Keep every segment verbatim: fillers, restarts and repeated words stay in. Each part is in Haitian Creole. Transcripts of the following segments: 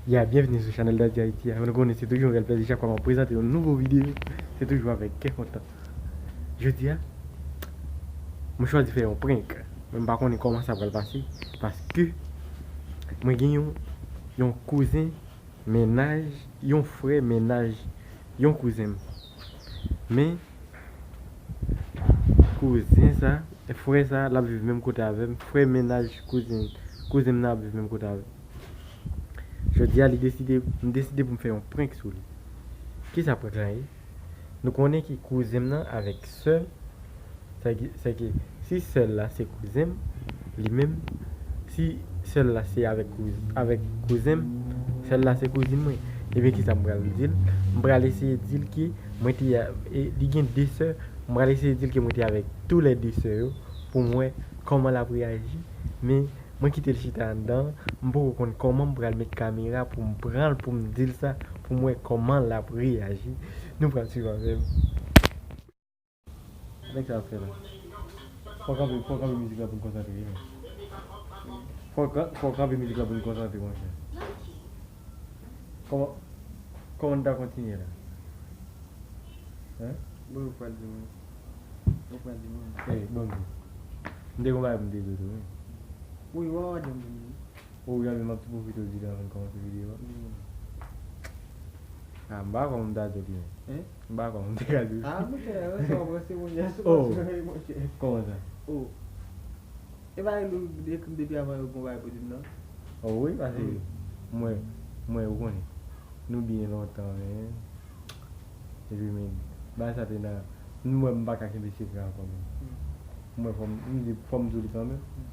Ya, byenveni sou chanèl Daddy Haiti a. Nou konnen se toujou yon rèl plèzi chak fwa mwen prezante yon nouvo videyo. Se toujou avèk kè kontan. Jodi a, mwen chwazi fè yon prank. Men m pa konnen kòman sa pral pase. Paske mwen gen yon, yon kouzen mennaj, yon frè mennaj, yon kouzen m. Men, kouzen sa, frè sa, l ap viv menm kote avè m. Frè mennaj kouzen, kouzen m nan ap viv menm kote avè m. Jodi a, li deside, m deside pou m fè yon prank sou li. Kisa prank lan ye? Nou konnen ki kouzen m nan avèk sè l, sa ki, sa ki, si sè l la se kouzen m, li menm, si sè l la se avèk kouz-, avèk kouzen m, sè l la se kouzin mwen. Ebyen, kisa m pral di l? M pral eseye di l ke mwen te, e, li gen de sè, m pral eseye di l ke mwen te avèk toulède sè yo pou m wè kòman l ap reyaji. Men, mwen kite l chita anndan, m poko konn kòman m pral met kamera pou m pran l, pou m di l sa, pou m wè kòman l ap reyaji. Nou pral swiv avè m. Nèg sa ap fè la. Fò w kanpe, fò w kanpe mizik la pou n konsantre, wi. Fò w ka-, fò w kanpe mizik la pou n konsantre, monchè. Kòman, kòman n ta kontinye la? Hein? Bon, ou pral di mwen. Ou pral di mwen. Ey, bon, m te gon bagay pou m te di w tou, wi. Wi, w a, w a janm di m wi. Ou janm m ap tou pwofite w di l anvan n kòmanse videyo a. Di mwen. Ah, m pa kwè m ta di w li menm. Hein? M pa kwè m te ka di w. Ah, monchè, ranse w ap ranse moun nan sou Oh. Monchè. Kòman sa? Oh. E pa li ou ekri m depi avan yo gon bagay pou di m nan? Oh wi, paske Wi. mwen, mwen, ou konnen. Nou byen lontan, men. Epi, men, bagay sa te nan, mwen, m pa ka kenbe sekrè ankò, men. Hmm. Mwen, fò m, m di, fò m di w li kanmenm. Hmm.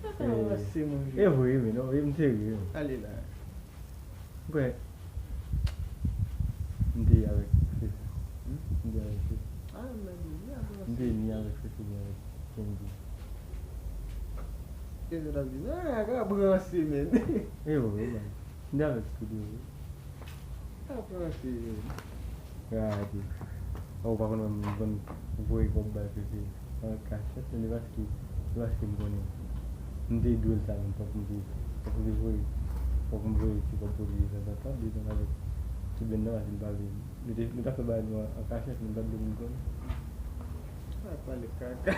Sa fè Eh, ranse, monchè. E vre, men, non, e m serye, men. Ale la. Kwè. M te avèk Fefe. Hmm? M te avèk Fefe. Ah, m nan di, ni avèk M te ni avèk Fefe, ni avèk Kendy. Kendy t ap di, "Ah, ka pran semenn." E vre, wi, man. M te avèk tout yo, wi. Ka pran semenn. Gade. Ou pa konn mwen, m konn voye kòb bay Fefe an kachèt, men se paske, se paske m konnen. M te dwe l sa menm, fòk m te, fòk m te voye, fòk m voye ti kòb pou li tanzantan, detan avèk ti blenn nan, paske m pa vle, nou te, nou t ap fè bagay nou an, an kachèt, men m pa t vle moun konnen. Ay, pale kaka.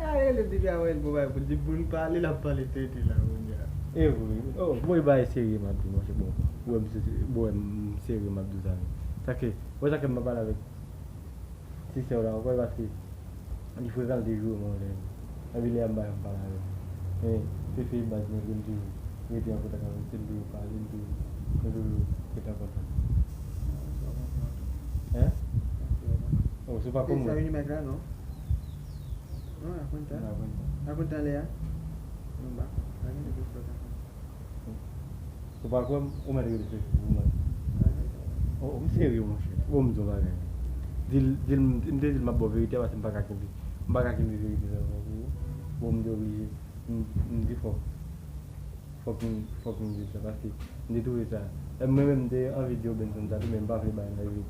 Ay, rele depi a wè l bon bagay pou l di, pou l pale, l ap pale tenten la, kounye a. E vre, wi. Oh, bon, e bagay serye m ap di, monchè, bon. Ou wè m se, bon, m serye m ap di w sa, men. Sa ke, wè sa ke m pa pale avèk Ti sè w la ankò, e paske li frekan, l te joure m anlè. Epi lè a m pa janm pale avè l. Men, Fefe, baz mwen ke m toujou rete an kontak avè l, se m toujou pale, m toujou, nou toujou ret an kontak. Hein? Oh, se pa kòm mwen. Sa vini mèt la, non? Non, la konn ta. La konn ta. La konn ta lè a? Non, m pa konn. Pa gen de sòt la konn. Ou pa kwè m? Ou mèt rele Fefe pou mwen. Oh, m serye, monchè. Bon, m di yon bagay. Di l, di l, m te di l m ap ba w verite a, paske m pa ka kenbe, m pa ka kenbe verite sa ankò pou ou. Bon, m te oblije, m, m di fòk, fòk m, fòk m di sa, paske m te twouve sa. E mwen menm, m te anvi di w Benson sa tou, men m pa vle bagay la rive,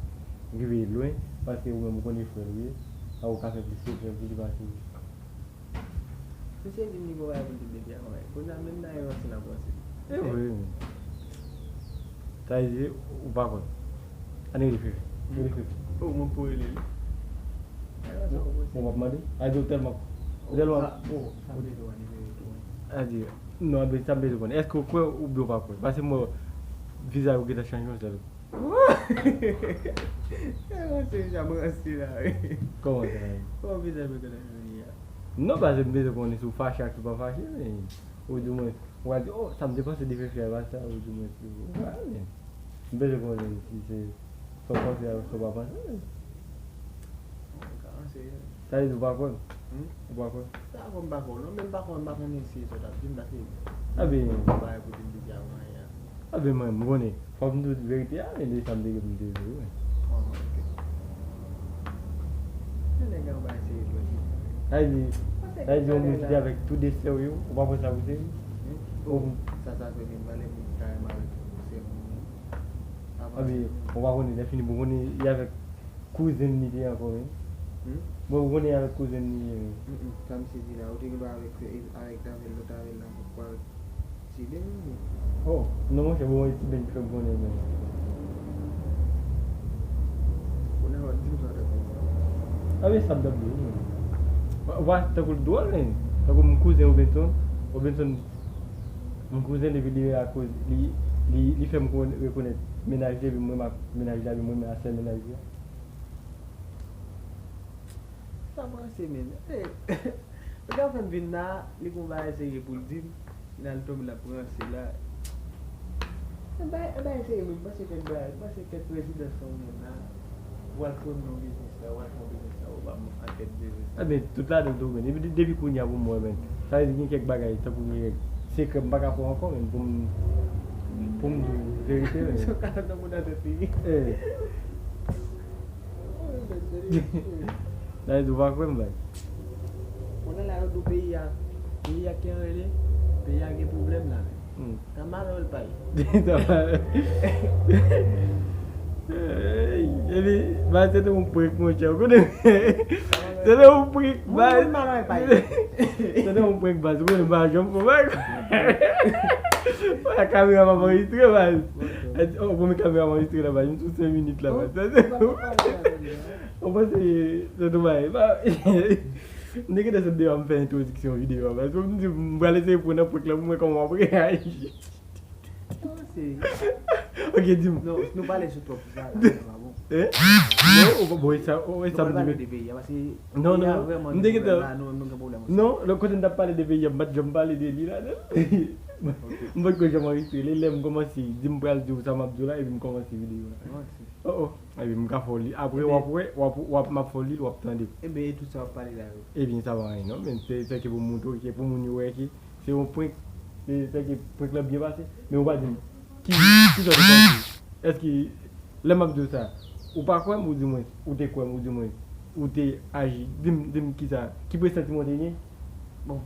rive lwen, paske ou menm ou konnen frè l ou ye, a ou ka fè plis sekrè pou li pase. Misye di m li gon bagay pou l di depi avan. Kounye a menm nan yon ti nan panse. E vre, men. Sa vle di, ou pa konn. Ann rele Fefe. Rele Fefe. Oh, mwen pou rele li. Bon, w ap mande? A di w tèlman, ou tèlman. Oh, sa vle di w ann rele tou, wi. A di, non, men sa m bezwen konnen. Èske w kwè oubyen w pa kwè? Paske mwen, vizaj ou gentan chanje yon sèl. Kòman se jan m ranse la, wi. Kòman sa ye? Kòman vizaj mwen gentan chanje a? Non, paske m bezwen konnen si w fache ak si w pa fache, men ou di mwen, ou ka di, oh, sa m te panse de Fefe a, e pa sa, ou di mwen, si w pa, men m bezwen konnen si se sa w panse ak sa w pa panse, men. Mwen ka ranse. Sa vle di ou pa kwè m? Hmm? Ou pa kwè m? Sa fò m pa kwè w non, men m pa kwè, m pa konnen si e sa w t ap di m, paske ou bay pou di m depi avan yè a. Anben, mwen, m konnen. Fòk m di w verite a, men de sa m te gen pou m te di w, wi. Ah, ok. Men nèg la yon bagay serye twò di. Sa vle di, sa vle di yon moun ki te avèk tou de sè w yo, ou pa pran sa pou serye? Hmm? Ou sa, sa fè vin pale moun ki ta renmen avèk sè moun nan. Anben, ou pa konnen, lè fini, bon, konnen li avèk kouzen li te ankò, wi. Hmm? Bon, ou konnen avèk kouzen li ye, wi. Mm, mm. Sa misye di la, ou te gen dwa avèk, avèk avèl, lòt avèl la, poukwa? Se de menm li. Oh, non, monchè, bon, e ti ben k ap konnen, men. Konnen w ap di m sa, dakò. A, men sa m t ap di, wi. Wa, tankou l dwòl, men. Tankou m kouzen Robinson. Robinson, m kouzen depi li akoz, li, li, li fè m kon-, rekonèt mennaj li, epi mwen, m ak mennaj la, epi mwen, m ak sè mennaj li a. Sa panse, men. Hey, nèg la fè m vin la, li gon bagay serye pou l di m, li al tonbe la pran se la. Anba, anba eseye menm, panse kèk bagay, panse kèk prezidans sa ou menm la, w al fè yon biznis la, w al fè yon biznis la, ou pa m an tèt biznis la. Ebyen, tout ladan tou, men. Depi, depi kounye a pou mwen, men. Sa vle di gen kèk bagay, tankou gen kèk sekrè, m pa ka fè ankò, men, pou m, pou m di w verite, men. Sa w ka nan moun an tèt li. Eh. Sa vle di w pa kwè m, bay. Konnen la yo di w peyi a, peyi a ki anrele, peyi a gen pwoblèm la, men. Hmm. Tan malè l pa ye. Epi, ba, se te yon prank, monchè. Ou konnen? Se te yon prank, ba. Moun malè pa ye. Se te yon prank, ba. Ou konnen, ba, janm fè yon prank. Wè, kamera m ap anrejistre, ba. Oh, premye kamera m anrejistre la, ba. M sou senk minit la, ba. Ou panse se tou bay, ba. M te gentan sot deyò, m fè entwodiksyon videyo a, ba. M di, m pral eseye pran nan prank la pou m wè kòman w ap reyaji. Non, se Ok, di m. Non, nou pale sou twòp, sa, sa pa bon. Eh? Non, ou pa, bon, e sa, ou, e Nou sa pral m pale di. De peyi a, paske Non, peyi a non, vrèman m gen te pwoblèm gentan. La, nou, nou gen pwoblèm. Non, lè kote m t ap pale de peyi a, m pa t janm pale de li la, non. M pa t ko janm anrejistre li, lè m kòmanse, di m pral di w sa m ap di w la, epi m kòmanse videyo a. Ok. Oh, oh. Epi m ka fè w li. Apre, w ap wè, w ap, w ap, m ap fè w li, w ap tande. Ebyen, e tout sa w ap pale la yo. Ebyen, sa pa anyen, non, men se, se ke pou montre, ke pou moun yo wè ke se yon prank, se, se ke prank la byen pase, men ou pa di m ki, ki sa w te panse. Èske, lè m ap di w sa, ou pa kwè m, ou di mwen, ou te kwè m, ou di mwen, ou te aji, di m, di m ki sa, ki presantiman w te gen? Bon.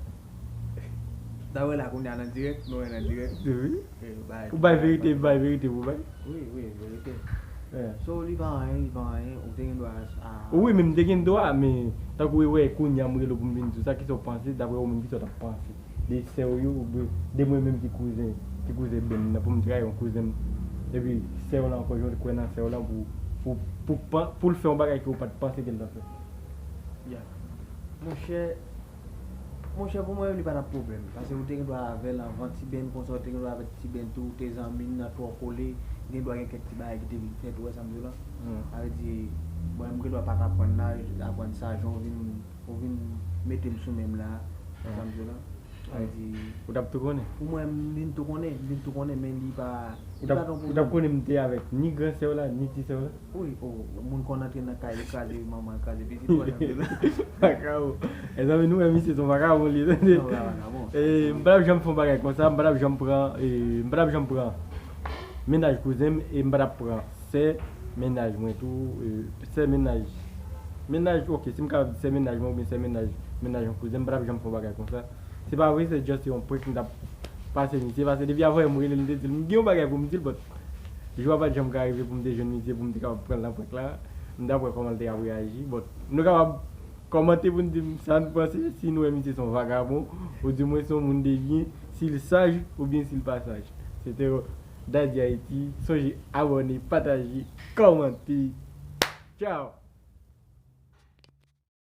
Dayè la, kounye a nan dirèk, nou wè nan dirèk. Wi. Eh, bay, Ou bay verite, bay verite pou bay. Wi, wi, verite. Yeah. So, li pa anyen, li pa anyen, ou te gen dwa a. Wi, men m te gen dwa, men tankou ou wè, kounye a m rele w pou m vin di w sa, ki sa w panse, daprè ou menm, ki sa w t ap panse de sè w yo, oubyen de mwen menm ki kouzen, ki kouzen Ben nan, pou m trayi yon kouzen m, epi sè w la ankò, jan w te kwè nan sè w la, pou, pou, pou, pan- pou l fè yon bagay ke w pa t panse ke l t ap fè. Ya. Monchè, monchè, pou mwen menm, li pa t ap pwoblèm. Paske ou te gen dwa avè l anvan Ti Ben, konsa ou te gen dwa avè Ti Ben tou, ou te zanmi l nan twò kole, gen dwa gen kèk ti bagay ki te vin fèt, ou wè sa m di w la? Hmm. Sa vle di, mwen, m gen dwa pa t aprann la, aprann sa, jan w vin, ou vin mete m sou men m la, sa m di w la? Sa vle di, Ou t ap tou konnen? Pou mwen, m vin tou konnen, m vin tou konnen, men li pa, Ou t ap, ou t ap konnen m te avèk ni gran sè w la, ni ti sè w la? Wi, o, moun konn antre nan kay, li kraze manman, li kraze pitit, ou wè sa m di w la? Vakabon. Mezanmi, nou wè misye se yon vakabon li ye, tande? Non, la, la, bon. E, m pa t ap janm fè yon bagay konsa, m pa t ap janm pran, e, m pa t ap janm pran mennaj kouzen m, e m pa t ap pran sè mennaj mwen tou, e, sè mennaj, mennaj, ok, si m kapab di sè mennaj mwen oubyen sè mennaj, mennaj yon kouzen m, m pa t ap janm fè yon bagay konsa. Se pa vre, se just yon prank m t ap pase misye, paske depi avan yè m rele l, m te di l, m gen yon bagay pou m di l, but jou a pa t janm ka rive pou m te jwenn misye, pou m te kapab pran l nan prank la, m t ap wè kòman l te ap reyaji, but nou kapab kòmante pou n di m sa n panse, si n wè misye se yon vakabon, ou di mwen se yon moun de byen, si l saj oubyen si l pa saj. Se te Daddy Haïti, sonje abòne, pataje, kòmante. Tchao!